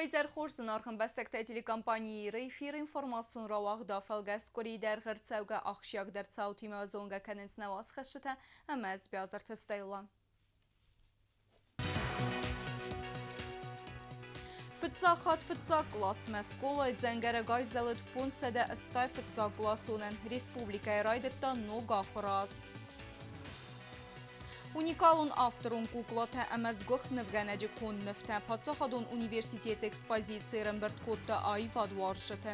Уӕ хорз, зынаргъ ӕмбӕстӕгтӕ, телекомпани Иры эфиры информацион рауагъд афӕлгӕст къуырийы дӕргъы ӕрцӕугӕ ахсджиагдӕр цаутимӕ зонгӕ кӕнынц нӕ уацхӕсджытӕ ӕмӕ ӕз Биазырты Стелла. Фыццаг хатт фыццаг къласмӕ скъолайы дзӕнгӕрӕг айзӕлыд 580 фыццагкъласонӕн. Республикӕйы райдыдта ног ахуыры аз. Уникалон авторон куклатӕ ӕмӕ сгуыхт нывгӕнӕджы конд нывтӕ паддзахадон университеты экспозицийы ӕрӕмбырд кодта аивадуарзджыты.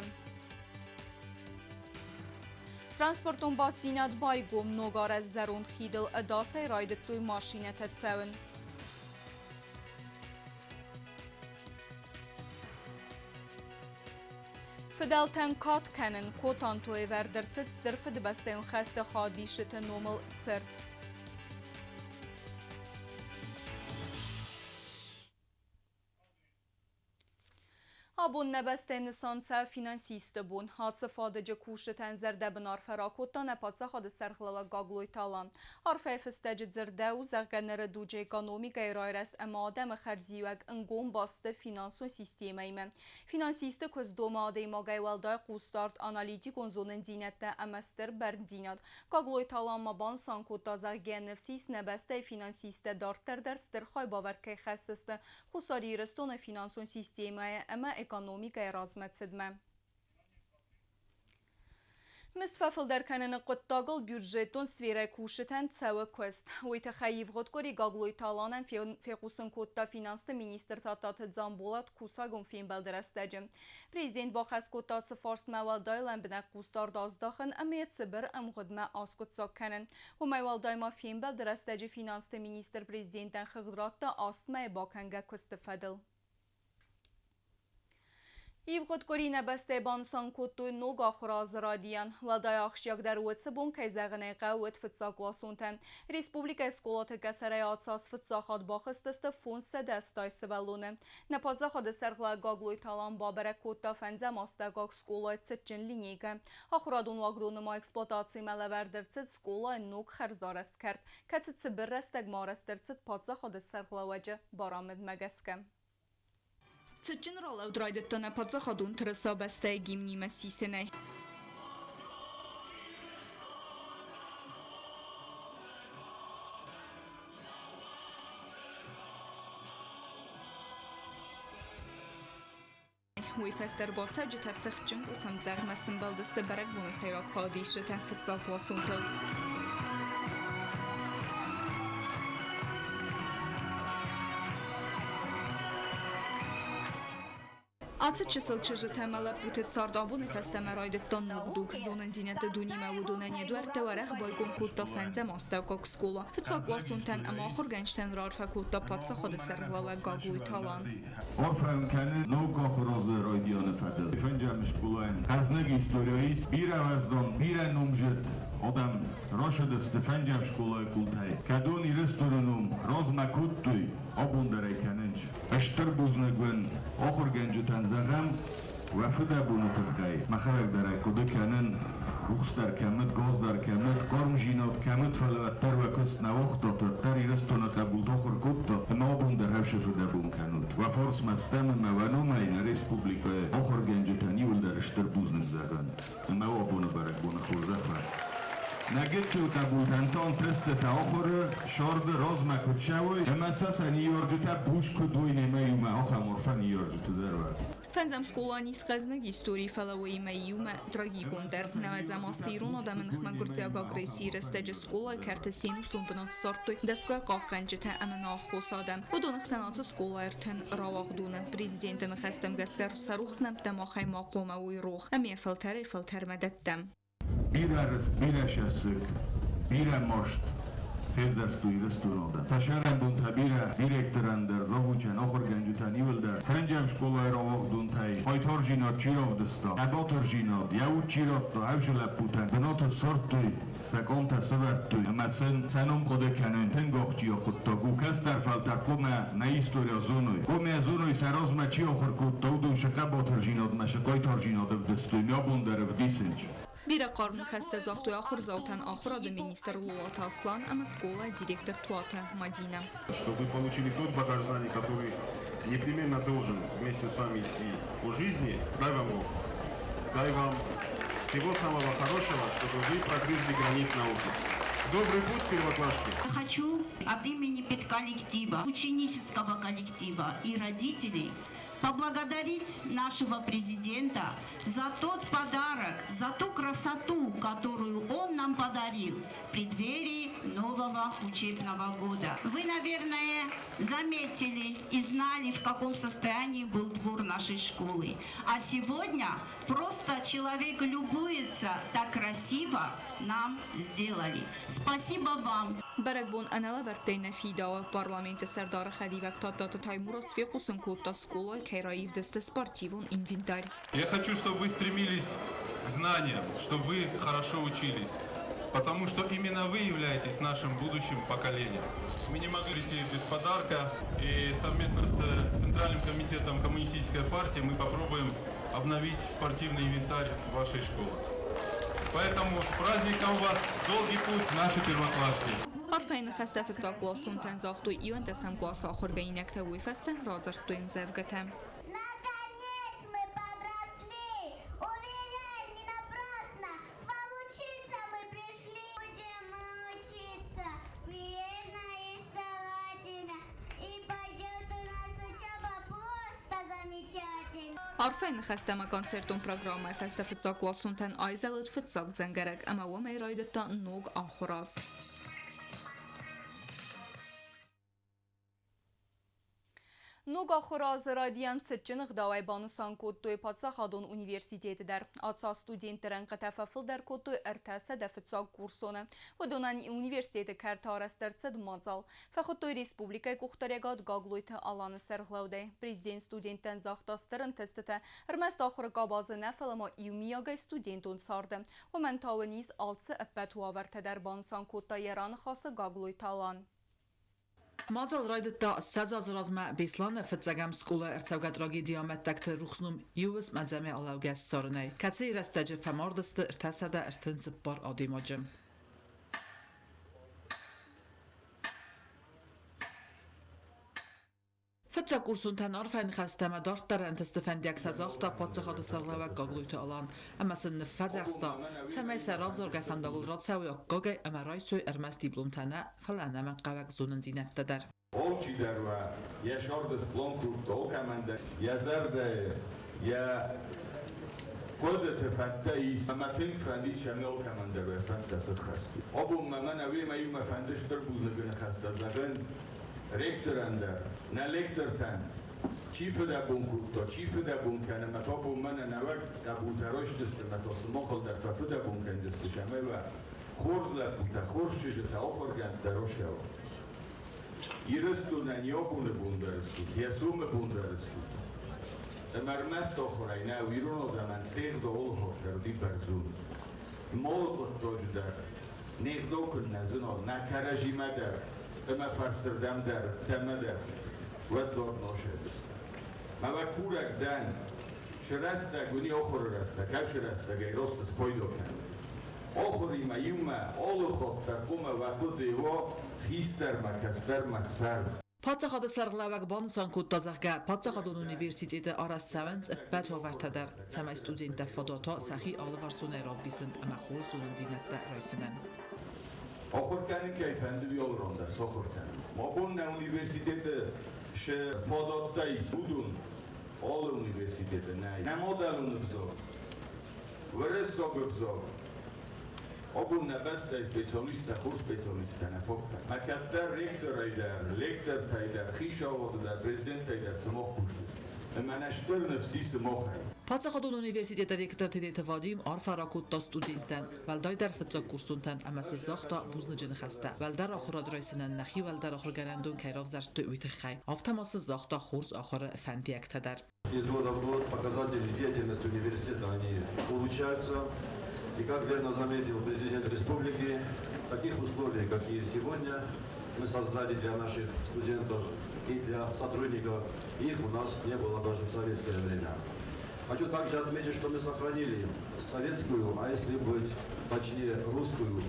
Транспортон бастдзинад байгом, ногарӕзт зӕронд хидыл ӕдасӕй райдыдтой машинӕтӕ цӕуын. Фыдӕлтӕн кад кӕнын Котантойы вӕрд ӕрцыд Стыр Фыдыбӕстӕйон хӕсты хадисыты номыл цырт. Абон нӕ бӕстӕйы нысан цӕуы финансисты бон. Ацы фадыджы кусджытӕн зӕрдӕбын арфӕ ракодта нӕ паддзахады сӕргълӕууӕг Гаглойты Алан. Арфӕйы фыстӕджы дзырдӕуы, зӕгъгӕ, ныры дуджы экономикӕйы райрӕзт ӕмӕ адӕмы хӕрзиуӕг ӕнгом баст финансон системӕимӕ. Финансисты куыст домы адӕймагӕй уӕлдай хъусдард, аналитикон зонындзинӕдтӕ ӕмӕ стыр бӕрндзинад. Гаглойты Алан ма банысан кодта, зӕгъгӕ, ныфс ис, нӕ бӕстӕйы финансисттӕ дарддӕр дӕр стыр хайбавӕрд кӕй хӕсдзысты Хуссар Ирыстоны финансон системӕйы ӕмӕ экономикӕйы размӕцыдмӕ. Мызд фӕфылдӕр кӕныны хъуыддагыл бюджетон сферӕйы кусджытӕн цӕуы куыст. Уый тыххӕй ивгъуыд къуыри Гаглойты Аланӕн фехъусын кодта финансты министр Тадтаты Дзамболат кусӕгон фембӕлды рӕстӕджы. Президент бахӕс кодта ацы фарстмӕ уӕлдай лӕмбынӕг хъусдард аздахын ӕмӕ йӕ цыбыр ӕмгъуыдмӕ аскъуыддзаг кӕнын. Уымӕй уӕлдай ма фембӕлды рӕстӕджы финансты министр президентӕн хыгъд радта астмӕйы бакӕнгӕ куысты фӕдыл. Ивгъуыд къуыри нӕ бӕстӕйы банысан кодтой ног ахуыры азы райдиан. Уӕлдай ахсджиагдӕр уыцы бон, кӕй зӕгъын ӕй хъӕуы, уыд фыццагкъласонтӕн. Республикӕйы скъолаты къӕсӕрӕй ацы аз фыццаг хатт бахызтысты 580 сывӕллоны. Нӕ паддзахады сӕргълӕууӕг Гаглойты Алан бабӕрӕг кодта фӕндзӕм астӕуккаг скъолайы цытджын линейкӕ. Ахуырадон уагдоны ма эксплуатацимӕ лӕвӕрд ӕрцыд скъолайы ног хӕрзарӕзт кӕрт, кӕцы цыбыр рӕстӕгмӕ арӕзт ӕрцыд паддзахады сӕргълӕууӕджы барамындмӕ гӕсгӕ. Цытджын ралӕуд райдыдта нӕ паддзахадон тырыса бӕстӕйы гимнимӕ сисынӕй. Уый фӕстӕ ӕрбацӕуджытӕ тыхджын къухӕмдзӕгъдмӕ сымбӕлдысты бӕрӕгбоны сӕйраг хайадисджытӕ фыццагкъласонтыл. Ацы чысыл чызджытӕ ӕмӕ лӕппуты цард абоны фӕстӕмӕ райдыдта ног дуг. Зонындзинӕдты дунемӕ уыдонӕн йӕ дуӕрттӕ уӕрӕх байгом кодта фӕндзӕм астӕуккаг скъола. Фыццагкъласонтӕн ӕмӕ ахуыргӕнджытӕн раарфӕ кодта паддзахады сӕргълӕууӕг Гаглойты Алан. Арфӕ кӕны ног ахуыразы райдианы фӕдыл. Фӕнджӕм скъолайӕн хӕзнаг история ис, бирӕ уӕздан, бирӕ номзыд адӕм рацыдысты фӕнджӕм скъолайы къултӕй. Кӕдон Ирыстоны ном размӕ кодтой, абон дӕр ӕй кӕнынц. Стыр бузныг уын, ахуыргӕнджытӕн зӕгъӕм, уӕ фыдӕбоны тыххӕй. Мӕхӕдӕг дӕр ӕй хъуыды кӕнын, рухсдӕр кӕмыд, газдӕр кӕмыд, хъармдзинад кӕмыд, фӕлӕ уӕддӕр уӕ куыст нӕ уагътат, уӕддӕр Ирыстоны хъӕбулты ахуыр кодтат ӕмӕ абон дӕр хӕфсы фыдӕбон кӕнут. Уӕ фарсмӕ стӕм ӕмӕ уӕ номӕй нӕ республикӕйы ахуыргӕнджытӕн иуылдӕр стыр бузныг зӕгъӕм. Ӕмӕ уӕ абоны бӕрӕгбоны хорзӕх уӕд! Нӕ гыццыл хъӕбултӕн та ӕнтыстытӕ ахуыры, сӕрды размӕ куыд цӕуой ӕмӕ сӕ сӕ ныййарджытӕ буз куыд уой немӕ иумӕ, ахӕм арфӕ ныййарджыты дӕр уӕд. Фӕндзӕм скъола ис хъӕзныг истори, фӕлӕ уыимӕ иумӕ трагикондӕр. Нӕуӕдзӕм азты ирон адӕмы ныхмӕ гуырдзиаг агрессийы рӕстӕджы скъолайы кӕрты се нусон бынат ссардтой дӕсгай хъахъхъӕнджытӕ ӕмӕ нӕаххос адӕм. Уыдоны хсӕн ацы скъолайы ӕртын рауагъдоны. Президенты ныхӕстӕм гӕсгӕ сӕ рухс нӕмттӕ махӕй ма хъуамӕ уой рох ӕмӕ йӕ фӕлтӕрӕй-фӕлтӕрмӕ дӕттӕм. Бирӕ рыст, бирӕ сӕссыг, бирӕ маст февзӕрстой Ирыстоны адӕм. Фӕсарӕн бонтӕ бирӕ директорӕн дӕр, завучӕн, ахуыргӕнджытӕн иуылдӕр фӕнджӕм скъолайы рауагъдонтӕй хъайтардзинад чи равдыста, хъӕбатырдзинад, йӕ уд чи радта, ӕвзы лӕппутӕн бынаты ссардтой, сӕ къамтӕ сӕвӕрдтой ӕмӕ сын сӕ ном хъуыды кӕнын тынг ахсджиаг хъуыддаг у. Кӕстӕр фӕлтӕр хъуамӕ нӕ историйӕ зоной, хъуамӕ зоной, сӕ размӕ чи ахуыр кодта, уыдон сӕ хъӕбатырдзинадмӕ, сӕ хъайтардзинад ӕвдыстой, нӕ абон дӕр ӕвдисынц. Бирӕ хъарм ныхӕстӕ загътой ахуырдзаутӕн ахуырады министр Лолаты Аслан ӕмӕ скъолайы директор Туаты Мадинӕ. Чтобы вы получили тот багаж знаний, который Непременно должен вместе с вами идти по жизни. Дай вам Бог. Дай вам всего самого хорошего, чтобы вы прогрызли гранит науки. Добрый путь, первоклашки! Хочу от имени педколлектива, ученического коллектива и родителей поблагодарить нашего президента за тот подарок, за ту красоту, которую он нам подарил в преддверии нового учебного года. Вы, наверное, заметили и знали, в каком состоянии был двор нашей школы. А сегодня просто человек любуется, так красиво нам сделали. Спасибо вам. Бӕрӕгбон ӕнӕлӕвӕрттӕй нӕ фидауы. Парламенты сӕрдары хӕдивӕг Тадтаты Таймураз фехъусын кодта, скъолайы кӕй раивдзысты спортивон инвентарь. Я хочу, чтобы вы стремились к знаниям, чтобы вы хорошо учились, потому что именно вы являетесь нашим будущим поколением. Мы не могли идти без подарка, и совместно с Центральным комитетом Коммунистической партии мы попробуем обновить спортивный инвентарь вашей школы. Поэтому с праздником вас! Долгий путь, наши первоклашки! Арфӕйы ныхӕстӕ фыццагкъласонтӕн загътой иуӕндӕсӕм къласы ахуыргӕнинӕгтӕ, уый фӕстӕ радзырдтой ӕмдзӕвгӕтӕ. Наконец мы подросли! Уверяем, не напрасно! К вам учиться мы пришли! Будем мы учиться верно и старательно, и пойдет у нас учеба просто замечательно! Арфӕйы ныхӕстӕ ӕмӕ концертон программӕйы фӕстӕ фыццагкъласонтӕн айзӕлыд фыццаг дзӕнгӕрӕг ӕмӕ уымӕй райдыдта ног ахуыр аз. Ног ахуыры азы райдиан цытджын ӕгъдауӕй банысан кодтой паддзахадон университеты дӕр. Ацы аз студентты рӕнхъытӕ фӕфылдӕр кодтой 300 фыццаг курсоны. Уыдонӕн университеты кӕрты арӕзт ӕрцыд мадзал. Фӕхуыдтой республикӕйы къухдариӕгад Гаглойты Аланы сӕргълӕудӕй. Президент студенттӕн загъта стыр ӕнтыстытӕ ӕрмӕст ахуыры къабазы нӕ, фӕлӕ ма иумиагӕй студентон царды. Уымӕн та уын ис алцы ӕппӕт уавӕртӕ дӕр, банысан кодта йӕ раныхасы Гаглойты Алан. Мадзал райдыдта 20 азы размӕ Беслӕны фыццӕгӕм скъолайы ӕрцӕугӕ трагедийы амӕттӕгты рухс ном иу уысм ӕдзӕмӕй алӕугӕ ссарынӕй, кӕцыйы рӕстӕджы фӕмард сты 334 адӕймаджы. Фыццагкурсонтӕн арфӕйы ныхӕстӕ ӕмӕ дарддӕры ӕнтысты фӕндиӕгтӕ загъта паддзахады сӕргълӕууӕг Гаглойты Алан ӕмӕ сын ныффӕдзӕхста, цӕмӕй сӕ равзаргӕ фӕндагыл рацӕуой аккагӕй ӕмӕ райсой ӕрмӕст дипломтӕ нӕ, фӕлӕ ӕнӕмӕнгхъӕуӕг зонындзинӕдтӕ дӕр. Алчидӕр уӕ йӕ сӕрды сплан кодта, алкӕмӕн дӕр йӕ зӕрдӕйы, йӕ хъуыдыты фӕндтӕ ис. Ӕмӕ тынг фӕндид, цӕмӕй алкӕмӕн дӕр уӕ фӕндтӕ сыххӕст уой. Абон мӕ мӕнӕ уемӕ иумӕ фӕнды стыр бузныгы ныхӕстӕ зӕгъын ректорӕн дӕр, нӕ лектортӕн, чи фыдӕбон кодта, чи фыдӕбон кӕны, мӕ та абон мӕнӕ нӕуӕг хъӕбултӕ райсдзысты, мӕ та сымахыл дӕр фӕфыдӕбон кӕндзысты, цӕмӕй уӕ хорз лӕппутӕ, хорз чызджытӕ, ахуыргӕндтӕ рацӕуой. Ирыстонӕн йӕ абоны бон дӕр стут, йӕ сомы бон дӕр стут. Ӕмӕ ӕрмӕст ахуырӕй нӕ, ирон адӕмӕн се гъдау алыхатт дӕр уыди бӕрзонд. Алы хъуыддаджы дӕр не гъдау куыннӕ зына, нӕ кӕрӕдзимӕ дӕр ӕмӕ фӕрсырдӕм дӕр, ӕддӕмӕ дӕр, уӕд дард насайдзыстӕм. Мӕ уӕ курӕг дӕн, срӕстӕг уыни ахуыры рӕстӕг, ӕвсы рӕстӕгӕй раст спайда кӕнын. Ахуыримӕ иумӕ алы хатт дӕр хъуамӕ уӕ хъуыды уа хистӕрмӕ, кӕстӕрмӕ цӕрын. Паддзахады сӕргълӕууӕг банысан кодта, зӕгъгӕ, паддзахадон университеты арӕзт цӕуынц ӕппӕт уавӕртӕ дӕр, цӕмӕй студенттӕ фадат уа сӕхи алыварсонӕй равдисын ӕмӕ хорз зонындзинӕдтӕ райсынӕн. Ахуыр кӕнын кӕй фӕнды, уый алыран дӕр сахуыр кӕнын. Абон нӕ университеты цы фадӕттӕ ис, уыдон алы университеты нӕй. Нӕ мадӕлон ӕвзаг, уырыссаг ӕвзаг абон нӕ бӕстӕйы специалисттӕ, хорз специалисттӕ нӕ фаг кӕны. Мӕ кӕддӕр ректорӕй дӕр, лектортӕй дӕр, хицауады дӕр, президенттӕй дӕр сымах кусут. Ӕмӕ нӕ стыр ныфс и сымахӕй. Паддзахадон университеты ректор Тедеты Вадим арфӕ ракодта студенттӕн, уӕлдайдӕр фыццагкурсонтӕн ӕмӕ сын загъта бузныджы ныхӕстӕ, уӕлдӕр ахуырад райсынӕн нӕхи уӕлдӕр ахуыргӕнӕндон кӕй равзӕрстой, уый тыххӕй. Афтӕ ма сын загъта хорз ахуыры фӕндиӕгтӕ дӕр. Из года в год показатели деятельности университета они улучшаются. И, как верно заметил президент республики, таких условий, какие сегодня мы создали для наших студентов и для сотрудников, их у нас не было даже в советское время. Хочу также отметить, что мы сохранили советскую, а если быть точнее русскую,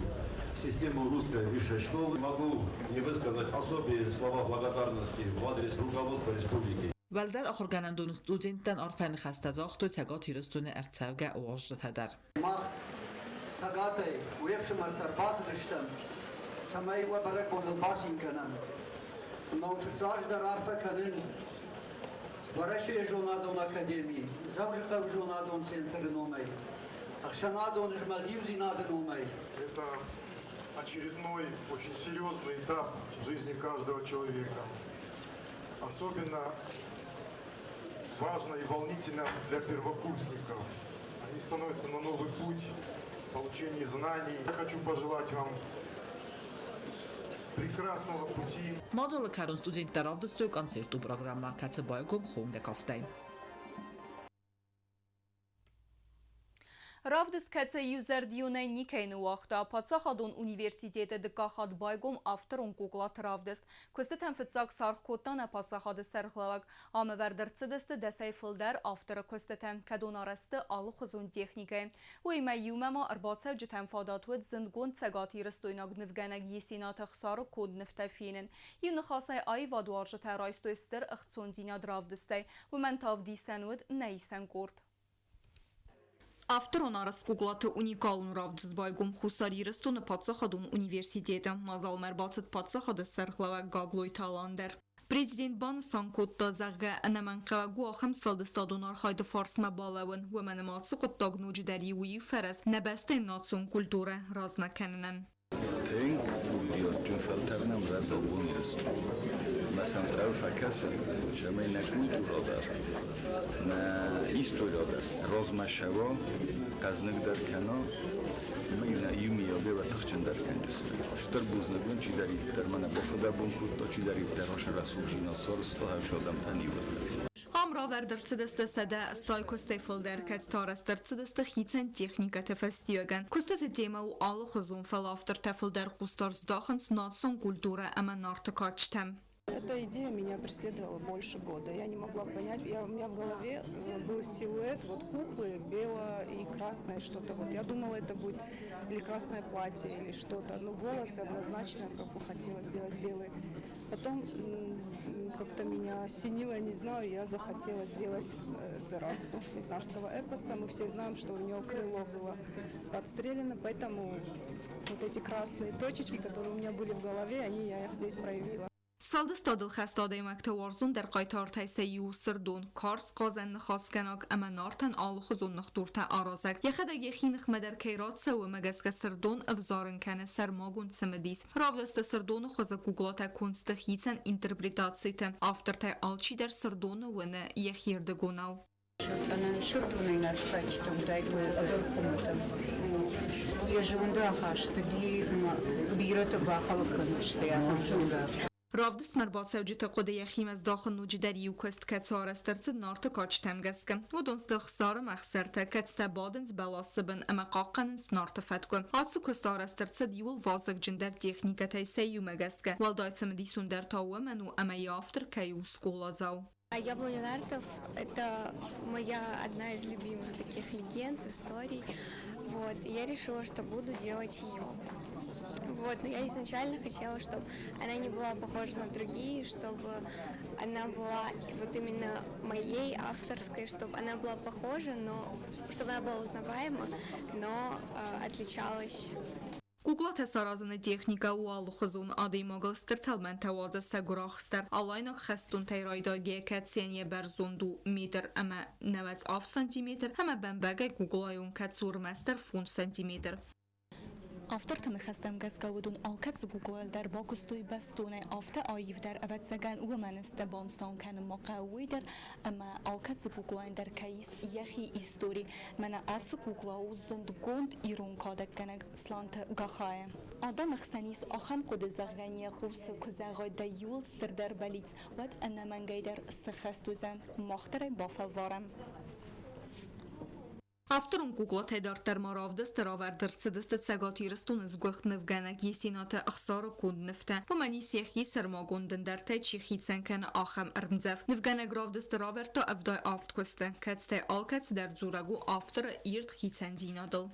систему русской высшей школы. Могу не высказать особые слова благодарности в адрес руководства республики. Уӕлдӕр ахуыргӕнӕндоны студенттӕн арфӕйы ныхӕстӕ загътой Цӕгат Ирыстоны ӕрцӕугӕ уазджытӕ дӕр. Мах Цӕгатӕй уе фсымӕртӕ ӕрбацыдыстӕм, цӕмӕй уӕ бӕрӕгбоныл бацин кӕнӕм. Ӕмӕ уын фыццаджыдӕр арфӕ кӕнын Уӕрӕсейы зонадон академи, Дзӕуджыхъӕуы зонадон центры номӕй, ӕхсӕнадон змӕлд Иудзинады номӕй. Это очередной очень серьезный этап в жизни каждого человека. Особенно важно и волнительно для первокурсников. Они становятся на новый путь получения знаний. Я хочу пожелать вам прекрасного пути. Мадзалы кӕрон студенттӕ равдыстой концертон программӕ, кӕцы байгом хонгӕ кафтӕй. Равдыст, кӕцы иузӕрдионӕй никӕй ныууагъта, Паддзахадон университеты дыккаг хатт байгом авторон куклаты равдыст. Куыстытӕн фыццаг саргъ кодта нӕ паддзахады сӕргълӕууӕг. Ам ӕвӕрд ӕрцыдысты дӕсӕй фылдӕр авторы куыстытӕ, кӕдон арӕзты алыхуызон техникӕйы. Уыимӕ иумӕ ма ӕрбацӕуджытӕн фадат уыд зындгонд цӕгатирыстойнаг нывгӕнӕг Есенаты Ӕхсары конд нывтӕ фенын. Иу ныхасӕй аивадуарзджытӕ райстой стыр ӕхцондзинад равдыстӕй. Уымӕн та ӕвдисӕн уыд нӕ исӕн къорд. Авторон арӕзт куклаты уникалон равдыст байгом Хуссар Ирыстоны паддзахадон университеты. Мадзалмӕ ӕрбацыд паддзахады сӕргълӕууӕг Гаглойты Алан дӕр. Президент банысан кодта, зӕгъгӕ, ӕнӕмӕнгхъӕуӕг у ахӕм сфӕлдыстадон архайды фарсмӕ балӕууын, уымӕн ӕмӕ ацы хъуыддаг ноджыдӕр иу у фӕрӕз нӕ бӕстӕйы национ культурӕ размӕ кӕнынӕн. Тынг курдиатджын фӕлтӕр нӕм рӕзы Ирыстон. Мӕ сӕм хъӕуы фӕкӕсын, цӕмӕй нӕ культурӕ дӕр, нӕ история дӕр размӕ цӕуа, хъӕзныгдӕр кӕна ӕмӕ нӕ иумиагӕй тыхджындӕр кӕндзысты. Стыр бузныг уын, чидӕриддӕр мӕнӕ бафыдӕбон кодта, чидӕриддӕр рӕсугъдзинад сарӕзта, хӕрз адӕмтӕн иууылдӕр. Ам равӕрд ӕрцыдысты 180 куыстӕй фылдӕр, кӕцытӕ арӕзт ӕрцыдысты хицӕн техникӕты фӕстиуӕгӕн. Куыстыты темӕ у алыхуызон, фӕлӕ автортӕ фылдӕр хъусдард здахынц национ культурӕ ӕмӕ нарты кадджытӕм. Эта идея меня преследовала больше года. Я не могла понять, у меня в голове был силуэт вот куклы, белое и красное что-то. Вот я думала, это будет или красное платье, или что-то. Но волосы однозначно как бы хотела сделать белые. Потом как-то меня осенило, не знаю, я захотела сделать Дзерассу из нартского эпоса. Мы все знаем, что у нее крыло было подстрелено, поэтому вот эти красные точечки, которые у меня были в голове, они я их здесь проявила. Сфӕлдыстадыл хӕст адӕймӕгты уарзондӕр хъайтартӕй сӕ иу Сырдон, карз хъазӕн ныхасгӕнаг ӕмӕ Нартӕн алыхуызон ныхдуртӕ аразӕг. Йӕхӕдӕг йӕхи ныхмӕ дӕр кӕй рацӕуы, уымӕ гӕсгӕ Сырдон ӕвзарын кӕны сӕрмагонд цымыдис. Равдысты Сырдоны хуызы куклатӕ конд сты хицӕн интерпретациты. Автортӕй алчидӕр Сырдоны уыны йӕхирдыгонау. Сырдонӕй нарты уыдаиккой ӕгӕр хуымӕтӕг. Йӕ зондахаст уыди бирӕтӕ бахӕлӕг кӕндзысты ахӕм зондахаст. Равдыстмӕ ӕрбацӕуджыты хъуыды йӕхимӕ здахын ноджыдӕр иу куыст, кӕцы арӕзт ӕрцыд Нарты кадджытӕм гӕсгӕ. Уыдон сты Ӕхсары ӕхсӕртӕ, кӕцытӕ бадынц бӕласы бын ӕмӕ хъахъхъӕнынц Нарты фӕткъуы. Ацы куыст арӕзт ӕрцыд иууыл вазыгджындӕр техникӕтӕй сӕ иумӕ гӕсгӕ. Уӕлдай цымыдисондӕр та уымӕн у, ӕмӕ йӕ автор кӕй у скъоладзау. «Яблоня нартов» — это моя одна из любимых таких легенд, историй. Вот, и я решила, что буду делать ее. Вот, но я изначально хотела, чтобы она не была похожа на другие, чтобы она была вот именно моей авторской, чтобы она была похожа, но чтобы она была узнаваема, но отличалась. Куклатӕ саразыны техникӕ у алыхуызон, адӕймагыл стыр тӕлмӕнтӕ уадзы сӕ гуырахст дӕр. Алайнаг хӕстонтӕй райдайгӕйӕ кӕцыйӕн йӕ бӕрзонд у метр ӕмӕ 97 сантиметр ӕмӕ бӕмбӕгӕй куклайон, кӕцы у ӕрмӕстдӕр 5 сантиметр. Авторты ныхӕстӕм гӕсгӕ уыдон алкӕцы куклайыл дӕр бакуыстой бӕстонӕй, афтӕ аивдӕр, ӕвӕццӕгӕн, уымӕн сты банысан кӕнын ма хъӕуы уый дӕр, ӕмӕ алкӕцы куклайӕн дӕр кӕй ис йӕхи истори. Мӕнӕ ацы кукла у зындгонд ирон кадӕггӕнӕг Сланты Гахайы. Адӕмы хсӕн ис ахӕм хъуыды, зӕгъгӕ, йӕ хъусы куы зӕгъой дӕ иууыл стырдӕр бӕллиц, уӕд ӕнӕмӕнгӕй дӕр сыххӕст уыдзӕн. Мах дӕр ӕй бафӕлварӕм. Авторон куклатӕй дарддӕр ма равдысты равӕрд ӕрцыдысты Цӕгат Ирыстоны сгуыхт нывгӕнӕг Есенаты Ӕхсары конд нывтӕ. Уымӕн ис йӕхи сӕрмагонд ӕндӕртӕй чи хицӕн кӕны, ахӕм ӕрмдзӕф. Нывгӕнӕг равдысты равӕрдта 77 куысты, кӕцытӕй алкӕцыдӕр дзурӕг у авторы ирд хицӕндзинадыл.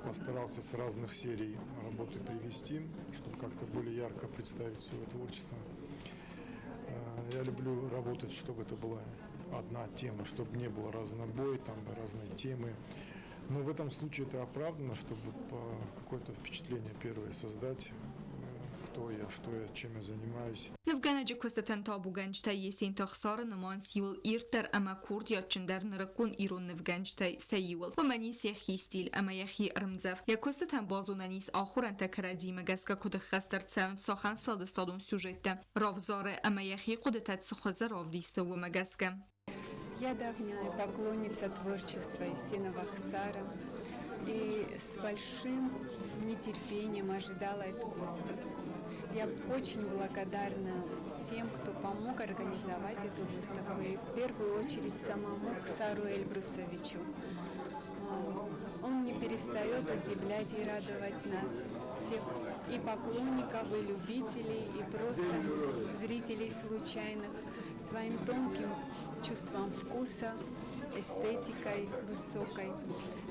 Постарался с разных серий работы привести, чтобы как-то более ярко представить свое творчество. Я люблю работать, чтобы это была одна тема, чтобы не было разнобой, там разные темы. Но в этом случае это оправдано, чтобы какое-то впечатление первое создать, кто я, что я, чем я занимаюсь. Нывгӕнӕджы куыстытӕн табугӕнджытӕ Есенты Ӕхсары нымайынц иууыл ирддӕр ӕмӕ курдиатджындӕр нырыккон ирон нывгӕнджытӕй сӕ иуыл. Уымӕн ис йӕхи стиль ӕмӕ йӕхи ӕрмдзӕф. Йӕ куыстытӕн базонӕн ис, ахорӕнтӕ кӕрӕдзимӕ гӕсгӕ куыд ӕххӕст ӕрцӕуынц, цахӕм сфӕлдыстадон сюжеттӕ равзары ӕмӕ йӕхи хъуыдытӕ цы хуызы равдисы, уымӕ гӕсгӕ. Я давняя поклонница творчества Есенова Ахсара и с большим нетерпением ожидала эту выставку. Я очень благодарна всем, кто помог организовать эту выставку, и в первую очередь самому Хсару Эльбрусовичу. Он не перестает удивлять и радовать нас всех, и поклонников, и любителей, и просто зрителей случайных, своим тонким чувством вкуса, эстетикой высокой,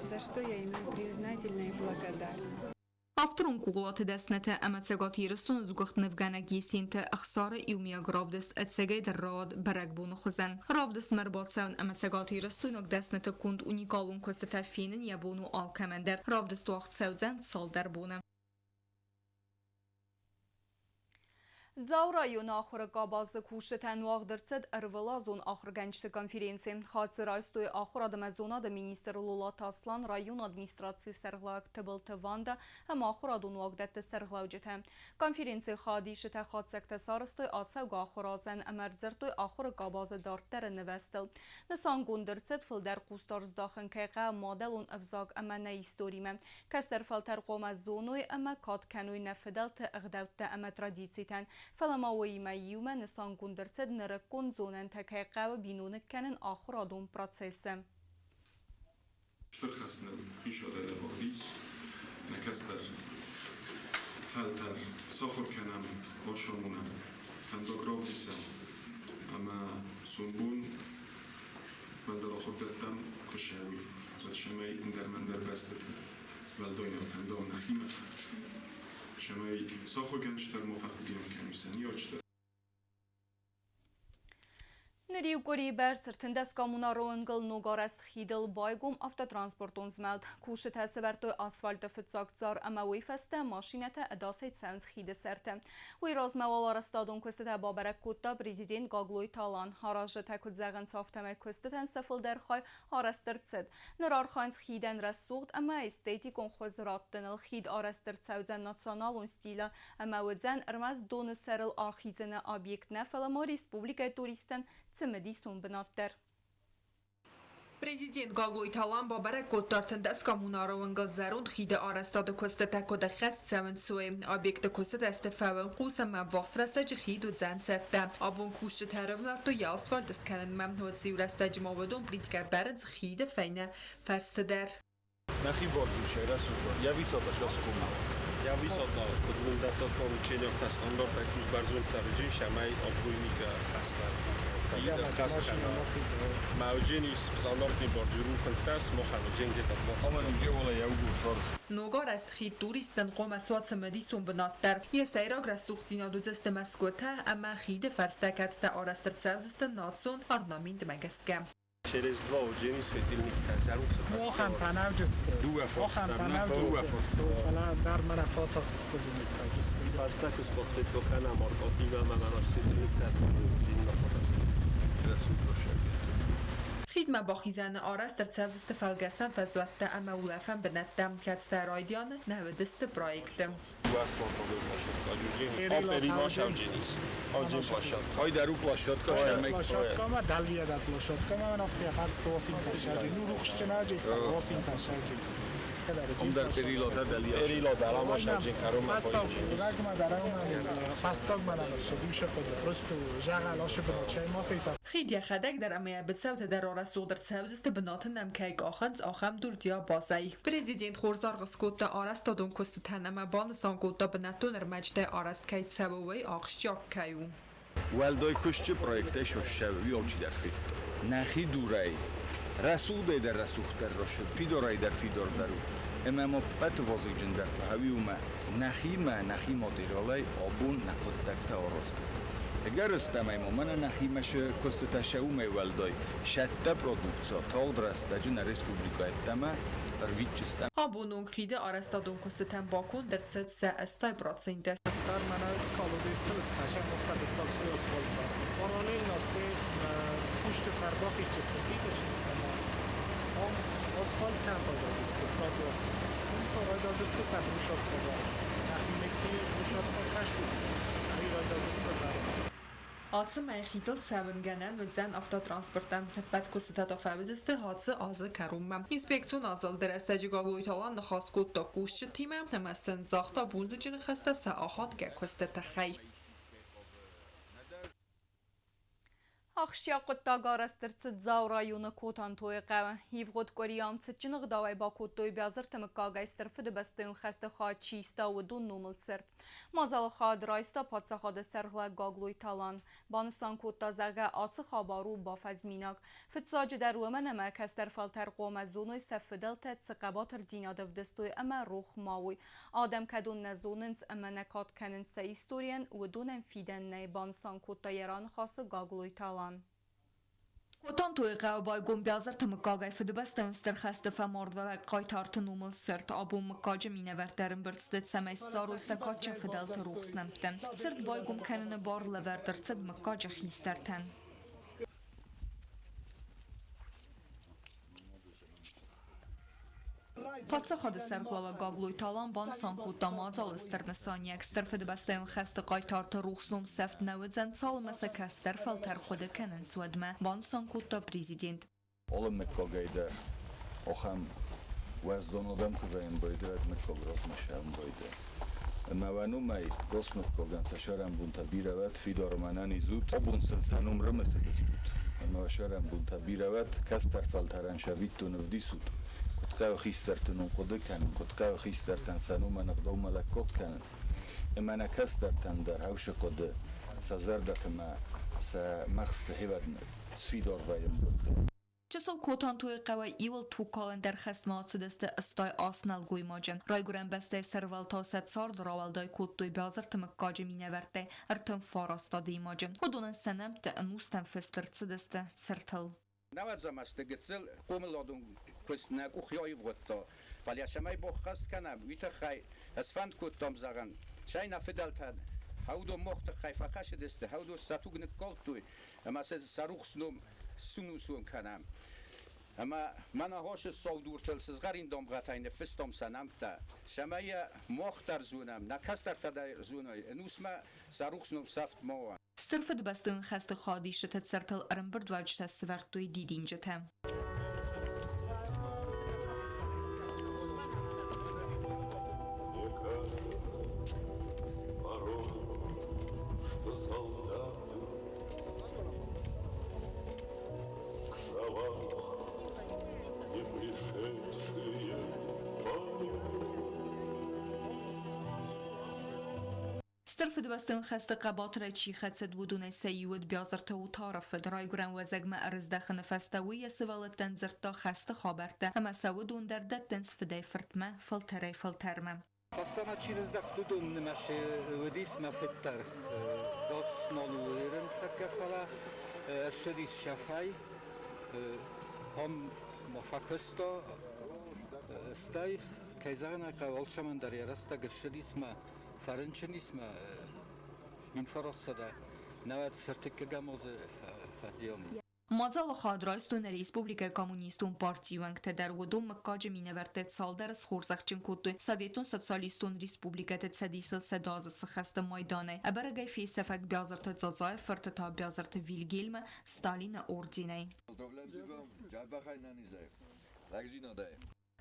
за что я ему признательна и благодарна. Авторон куклаты дӕснытӕ ӕмӕ Цӕгат Ирыстоны сгуыхт нывгӕнӕг Есенты Ӕхсары иумиаг равдыст ӕцӕгӕйдӕр рауад бӕрӕгбоны хуызӕн. Равдыстмӕ ӕрбацӕуын ӕмӕ цӕгатирыстойнаг дӕсныты конд уникалон куыстытӕ фенын йӕ бон у алкӕмӕн дӕр. Равдыст уагъд цӕудзӕн цалдӕр боны. Дзауы районы ахуыры къабазы кусджытӕн уагъд ӕрцыд ӕрвылазон ахуыргӕнджыты конференци. Хатдзы райстой ахуырад ӕмӕ зонады министр Лолаты Аслан, районы администрацийы сӕргълӕууӕг Тыбылты Ванда ӕмӕ ахуырадон уагдӕтты сӕргълӕуджытӕ. Конференцийы хайадисджытӕ хатдзӕгтӕ сарӕзтой ацӕугӕ ахуырадзӕн ӕмӕ ӕрдзырдтой ахуыры къабазы дарддӕры нывӕзтыл. Нысангонд ӕрцыд фылдӕр хъусдард здахын кӕй хъӕуы мадӕлон ӕвзаг ӕмӕ нӕ историмӕ. Кӕстӕр фӕлтӕр хъуамӕ зоной ӕмӕ кад кӕной нӕ фыдӕлты ӕгъдӕуттӕ ӕмӕ традицитӕн. Фӕлӕ ма уыимӕ иумӕ нысангонд ӕрцыд нырыккон зонӕнтӕ кӕй хъӕуы биноныг кӕнын ахуырадон процессы. Стыр хӕс ныл хицауад ӕрӕвӕрд ис, нӕ кӕстӕр фӕлтӕр сахуыр кӕнӕм, бацамонӕм, фӕндаг равдисӕм ӕмӕ сомбон уӕлдӕр ахуырдӕттӕм куы ссӕуой, уӕд цӕмӕй ӕндӕр-мӕндӕр бӕстӕты уӕлдай нӕ фӕнда нӕхимӕ, цӕмӕй сӕ ахуыргӕнджытӕ ма фӕхудинаг кӕной сӕ ныййарджытӕ. Ныр иу къуырийы бӕрц 13 коммунары уынгыл ногарӕзт хидыл байгом автотранспортон змӕлд. Кусджытӕ сӕвӕрдтой асфальты фыццаг цъар ӕмӕ уый фӕстӕ машинӕтӕ ӕдасӕй цӕуынц хиды сӕрты. Уый размӕ уал арӕзтадон куыстытӕ бабӕрӕг кодта президент Гаглойты Алан. Аразджытӕ куыд зӕгъынц, афтӕмӕй куыстытӕн сӕ фылдӕр хай арӕзт ӕрцыд. Ныр архайынц хидӕн рӕсугъд ӕмӕ эстетикон хуыз раттыныл. Хид арӕзт ӕрцӕудзӕн националон стилы ӕмӕ уыдзӕн ӕрмӕст доны сӕрыл ахизыны объект нӕ, фӕлӕ ма республикӕйы туристтӕн цымыдисон бынат дӕр. Президент Гаглойты Алан бабӕрӕг кодта 13 коммунары уынгыл зӕронд хиды арӕзтады куыстытӕ куыд ӕххӕст цӕуынц, уый. Объекты куыстытӕ сты фӕуӕнхъус ӕмӕ ӕввахс рӕстӕджы хид уыдзӕн цӕттӕ. Абон кусджытӕ ӕрӕвнӕлдтой йӕ асфальт скӕнынмӕ. Уыцы иу рӕстӕджы ма уыдон плиткӕ бӕрынц хиды фӕйнӕ фӕрсты дӕр. Нӕхи бардушӕй рӕсугъддӕр, йӕ висота саскъума. Я висота, куыд мын дӕттат поручение автостандартӕй бӕрзонддӕр цӕмӕй отбойника хӕстӕр. Маудженис стандартный бордюру 15, мохамеджен где-то 20. Ног арӕзт хид туристтӕн хъуамӕ суа цымыдисон бынат дӕр. Йӕ сӕйраг рӕсугъддзинад уыдзысты мӕсгуытӕ ӕмӕ хиды фӕрстӕ, кӕцытӕ арӕзт ӕрцӕудзысты национ орнаментмӕ гӕсгӕ. Через два уджени светильник зарухса. Мохам танавджисты. Мохам танавджисты. Фӕлӕ дӕр мӕнӕ фото хуызы Фарстакус подсветка маркотива мананаш светильник джинна фотос. Хидмӕ бахизӕны арӕзт ӕрцӕудзысты фӕлгӕсӕн фӕзуӕттӕ ӕмӕ улӕфӕн бынӕттӕ, кӕцытӕ райдианы нӕ уыдысты проекты. Хид йӕхӕдӕг дӕр ӕмӕ йӕ быцӕутӕ дӕр арӕсугъд ӕрцӕудзысты бынаты нӕм кӕй къахынц, ахӕм дуртӕ базӕй. Президент хорз аргъ скодта арӕзтадон куыстытӕн ӕмӕ банысан кодта бынӕттон ӕрмӕджытӕй арӕзт кӕй цӕуы, уый ахсджиаг кӕй у. Уӕлдай куыстджы проекттӕй сӕ алчидӕр федта. Нӕхи дурӕй рӕсугъдӕй дӕр рӕсугъддӕр рӕсугъд, фидарӕй дӕр фидардӕр у. Ӕмӕ ма ӕппӕты вазыгджындӕр та уый у, ӕмӕ нӕхимӕ, нӕхи материалӕй абон нӕ хъуыддӕгтӕ аразӕм. Ӕгӕрыстӕмӕй ма мӕнӕ нӕхимӕ цы куыстытӕ сӕ уымӕй уӕлдай сӕттӕ продукци тагъд рӕстӕджы нӕ республикӕ ӕддӕмӕ ӕрвитджыстӕм. Абоны онг хиды арӕзтадон куыстытӕн баконд ӕрцыд сӕ 80%. Дарддӕр мӕнӕ колодезтыл схӕсӕм афтӕ дыккаг слой асфальтмӕ. Параллельно сты кусджытӕ ӕрбахизджысты плиточниктӕ ӕмӕ ам асфальт кӕм райдайдзысты, тротуар. Уым та райдайдзысты сӕ брусчаткӕ вӕрын. Нӕхи местӕй брусчаткӕ кӕсут, ӕви райдайдзысты вӕрын. Ацы мӕй хидыл цӕуын гӕнӕн уыдзӕн автотранспортӕн. Ӕппӕт куыстытӕ та фӕуыдзысты ацы азы кӕронмӕ. Инспекцион азылды рӕстӕджы Гаглойты Алан ныхас кодта кусджытимӕ ӕмӕ сын загъта бузныджы ныхӕстӕ сӕ ахадгӕ куысты тыххӕй. Ахсджиаг хъуыддаг арӕзт ӕрцыд Дзауы районы Котантойы хъӕуы. Ивгъуыд къуыри ам цытджын ӕгъдауӕй бакодтой Биазырты мыггагӕй Стыр Фыдыбӕстӕйон хӕсты хайад чи иста, уыдон номыл цырт. Мадзалы хайад райста паддзахады сӕргълӕг Гаглойты Алан. Банысан кодта, зӕгъгӕ, ацы хабар у бафӕзминаг. Фыццаджыдӕр уымӕн ӕмӕ кӕстӕр фӕлтӕр хъуамӕ зоной сӕ фыдӕлтӕ цы хъӕбатырдзинад ӕвдыстой ӕмӕ рох ма уой. Адӕм кӕдон нӕ зонынц ӕмӕ нӕ кад кӕнынц сӕ историйӕн, уыдонӕн фидӕн нӕй, банысан кодта йӕ раныхасы Гаглойты Алан. Котантойы хъӕуы байгом Биазырты мыггагӕй Фыдыбӕстӕйон Стыр хӕсты фӕмардуӕвӕг хъайтарты номыл цырт. Абон мыггаджы минӕвӕрттӕ ӕрӕмбырд сты, цӕмӕй ссарой сӕ кадджын фыдӕлты рухс нӕмттӕ. Цырт байгом кӕныны бар лӕвӕрд ӕрцыд мыггаджы хистӕртӕн. Паддзахады сӕргълӕууӕг Гаглойты Алан банысан кодта мадзалы стыр нысаниуӕг Стыр Фыдыбӕстӕйон хӕсты хъайтарты рухс ном сӕфт нӕ уыдзӕн, цалынмӕ сӕ кӕстӕр фӕлтӕр хъуыды кӕнынц, уӕдмӕ, банысан кодта президент. Алы мыггагӕй дӕр ахӕм уӕздан адӕм куы вӕййын байдайы, уӕд мыггаг размӕ сӕвын байдайы. Ӕмӕ уӕ номӕй госмыггагӕн сӕ сӕрӕнбонтӕ бирӕ уӕд, фидар ӕмӕ ӕнӕниз ут. Абон сын сӕ ном рымысыдыстут, ӕмӕ уӕ сӕрӕнбонтӕ бирӕ уӕд, кӕстӕр фӕлтӕрӕн сӕвиттон ӕвдисут, куыд хъӕуы хистӕрты ном хъуыды кӕнын, куыд хъӕуы хистӕртӕн сӕ номӕн ӕгъдаумӕ лӕггад кӕнын. Ӕмӕ нӕ кӕстӕртӕн дӕр хӕусы хъуыды сӕ зӕрдӕты мӕ сӕ мӕгъзты хевӕрд сфидар вӕййын. Чысыл Котантойы хъӕуӕй иуыл тугкалӕн дӕр хӕстмӕ ацыдысты 80 нӕлгоймаджы. Райгуырӕн бӕстӕйы сӕрвӕлтау сӕ цард рауӕлдай кодтой Биазырты мыггаджы минӕвӕрттӕй 39 адӕймаджы. Уыдонӕн сӕ нӕмттӕ ӕнустӕм фыст ӕрцыдысты цыртыл. Нӕуӕдзӕм азты гыццыл хъомыладон куыст нӕ къух аивгъуыдта, фӕлӕ цӕмӕй баххӕст кӕнӕм, уый тыххӕй ӕсфӕнд кодтам зӕгъын, сӕй нӕ фыдӕлтӕн хӕудон мах тыххӕй фӕхӕссыдысты, хӕудон сӕ туг ныккалдтой ӕмӕ сӕ рухс ном сунусон кӕнӕм. Ӕмӕ мӕнӕ хосы саудуртыл сызгъӕрин дамгъӕтӕй ныффыстам сӕ нӕмттӕ, цӕмӕй йӕ мах дӕр зонӕм, нӕ кӕстӕртӕ дӕр зоной, ӕнусмӕ сӕ рухс ном сӕфт ма уа. Стыр Фыдыбӕстӕйон хӕсты хадисджыты цыртыл ӕрӕмбырдуӕвджытӕ сӕвӕрдтой дидинджытӕ. Мне кажется, порой, что солдаты с кровавых не пришедшие полей. Стыр Фыдыбӕстӕйон хӕсты хъӕбатырӕй чи хӕцыд, уыдонӕй сӕ иу уыд Биазырты Утары фыд. Райгуырӕн уӕзӕгмӕ ӕрыздӕхыны фӕстӕ уый йӕ сывӕллӕттӕн дзырдта хӕсты хабӕрттӕ ӕмӕ сӕ уыдон дӕр дӕттынц фыдӕй-фыртмӕ, фӕлтӕрӕй-фӕлтӕрмӕ. Фӕстӕмӕ чи рыздӕхт, уыдон нымӕцы уыдис мӕ фыд дӕр. Дос нал у тӕккӕ, фӕлӕ ссыдис шӕфӕй. Ам ма фӕкуыста, стӕй, кӕй зӕгъын ӕй хъӕуы, алцӕмӕн дӕр йӕ рӕстӕг ссыдис мӕ фӕрынчын ис мӕ 1900 науӕд ӕртыккӕгӕм азы фӕзиан. Мадзалы хатт райстой нӕ республикӕйы Коммунистон партийы уӕнгтӕ дӕр. Уыдон мыггаджы минӕвӕрттӕ цалдӕр схорзӕхджын кодтой Советон Социалистон Республикӕты Цӕдисыл 100 азы цы хӕсты майданӕй. Ӕбӕрӕгӕй фесӕфӕг Биазырты Дзадзайы фырты та Биазырты Вильгельмы Сталины орденӕй.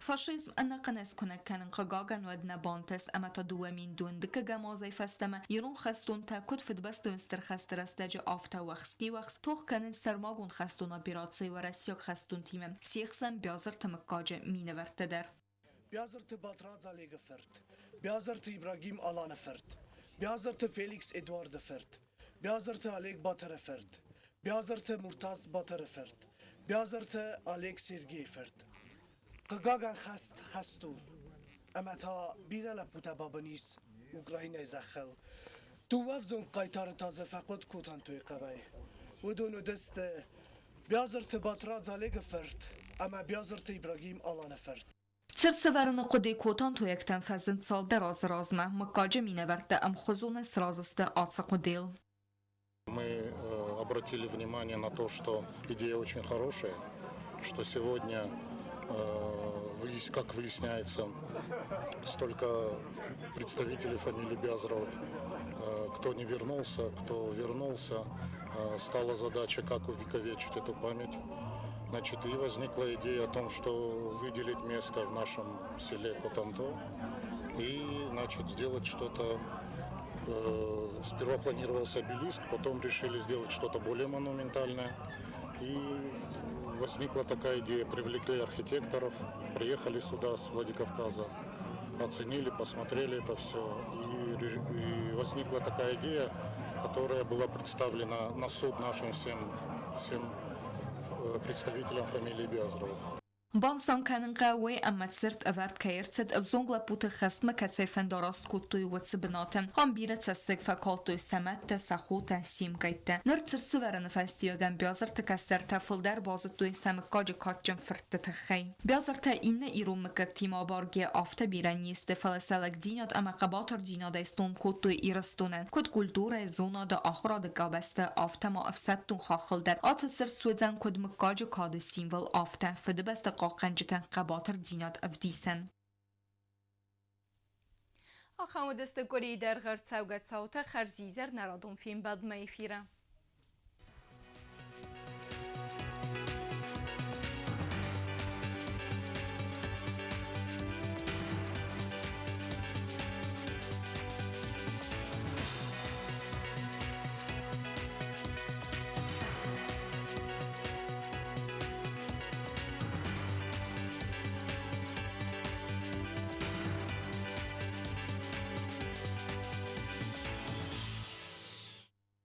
Фашизм ӕнӕхъӕнӕй скуынӕг кӕнын хъыгагӕн уӕд нӕ бантыст ӕмӕ та 2000 дыккӕгӕм азӕй фӕстӕмӕ ирон хӕстонтӕ куыд Фыдыбӕстӕйон Стыр хӕсты рӕстӕджы, афтӕ уӕхски-уӕхск тох кӕнынц сӕрмагонд хӕстон операцийы уӕрӕсейаг хӕстонтимӕ, се хсӕн Биазырты мыггаджы минӕвӕрттӕ дӕр. Биазырты Батрадз Олегы фырт, Биазырты Ибрагим Аланы фырт, Биазырты Феликс Эдуарды фырт, Биазырты Олег Батыры фырт, Биазырты Муртаз Батыры фырт, Биазырты Олег Сергейы фырт. Хъыгагӕн хӕст хӕст у, ӕмӕ та бирӕ лӕппутӕ бабын ис Украинӕйы зӕххыл. Дыууӕ ӕвзонг хъайтары та дзы фӕхъуыд Котантойы хъӕуӕй. Уыдон уыдысты Биазырты Батрадз Олегы фырт ӕмӕ Биазырты Ибрагим Аланы фырт. Цырт сӕвӕрыны хъуыды котантойӕгтӕн фӕзынд цалдӕр азы размӕ. Мыггаджы минӕвӕрттӕ ӕмхуызонӕй сразы сты ацы хъуыдыйыл. Мы обратили внимание на то, что идея очень хорошая, что сегодня, как выясняется, столько представителей фамилии Биазровых, кто не вернулся, кто вернулся, стала задача, как увековечить эту память. Значит, и возникла идея о том, что выделить место в нашем селе Котанто и, значит, сделать что-то. Сперва планировался обелиск, потом решили сделать что-то более монументальное. И возникла такая идея, привлекли архитекторов, приехали сюда с Владикавказа, оценили, посмотрели это все. И возникла такая идея, которая была представлена на суд нашим всем представителям фамилии Биазровых. Банысан кӕнын хъӕуы, ӕмӕ цырт ӕвӕрд кӕй ӕрцыд, ӕвзонг лӕппуты хӕстмӕ кӕцӕй фӕндараст кодтой, уыцы бынаты. Ам бирӕ цӕссыг фӕкалдтой сӕ мӕдтӕ, сӕ хотӕ, се мгӕйттӕ. Ныр цырт сывӕрыны фӕстиуӕгӕн Биазырты кӕстӕртӕ фылдӕр базыдтой сӕ мыггаджы кадджын фыртты тыххӕй. Биазыртӕ иннӕ ирон мыггӕгтимӕ абаргӕйӕ афтӕ бирӕ не сты, фӕлӕ сӕ лӕгдзинад ӕмӕ хъӕбатырдзинадӕй сном кодтой Ирыстонӕн, куыд культурӕйы, зонады, ахуырады къабӕзты, афтӕ ма ӕфсӕддон хаххыл дӕр. Ацы цырт суыдзӕн куыд мыггаджы кады символ, афтӕ Фыдыбӕсты хъахъхъӕнджытӕн хъӕбатырдзинад ӕвдисӕн. Ахӕм уыдысты къуырийы дӕргъы ӕрцӕугӕ цаутӕ хӕрзизӕр нӕ радон фембӕлдмӕ эфиры.